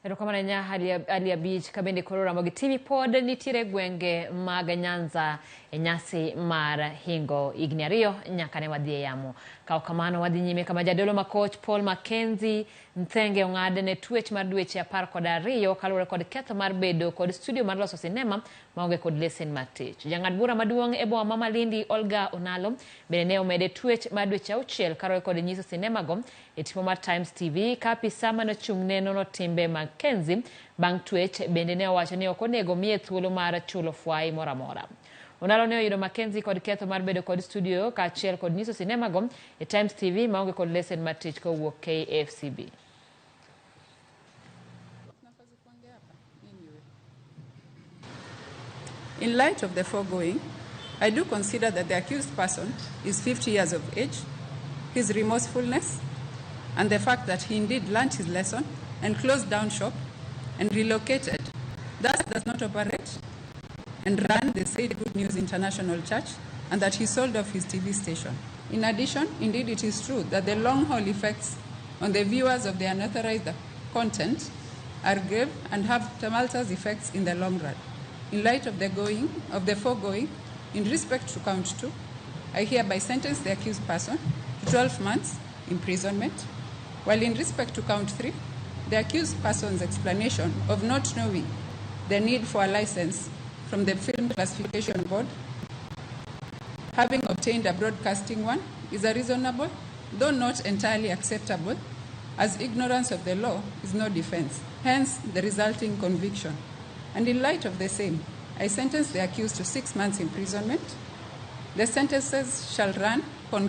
Erokamano ahinya Ali Abich ka bende koro Ramogi TV pod nitiere gwenge mag Nyanza e nyasi mar hingo higni 2 nyaka ne wadhi e yamo. Ka ok kamano wadhi nyime kama jadolo ma koch Paul Mackenzie Nthenge ong'ad ne twech mar dweche 12 kaluwore kod ketho mar bedo kod studio mar loso sinema maonge kod lesen mar tich. Jang'ad bura maduong' e boma ma Malindi Olga Onalo bende ne omede twech mar dweche 6 kaluwore kod nyiso sinema go e tipo mar Times TV ka apisa mane ochung' ne nono timbe Mackenzie bang' twech bende ne owacho ni ok onego miye thuolo mar chulo fwai moro amora. Onalo ne oyudo Mackenzie kod ketho mar bedo kod studio kaachiel kod nyiso sinema go e Times TV maonge kod lesen mar tich kowuok KFCB. In light of the foregoing, I do consider that the accused person is 50 years of age, his remorsefulness, and the fact that he indeed learnt his lesson and closed down shop and relocated, thus does not operate and run the said Good News International Church, and that he sold off his TV station. In addition, indeed it is true that the long-haul effects on the viewers of the unauthorized content are grave and have tumultuous effects in the long run. In light of the foregoing, in respect to count 2, I hereby sentence the accused person to 12 months imprisonment, while in respect to count 3, the accused person's explanation of not knowing the need for a license from the Film Classification Board, having obtained a broadcasting one, is a reasonable, though not entirely acceptable, as ignorance of the law is no defense, hence the resulting conviction. And in light of the same, I sentence the accused to 6 months imprisonment. The sentences shall run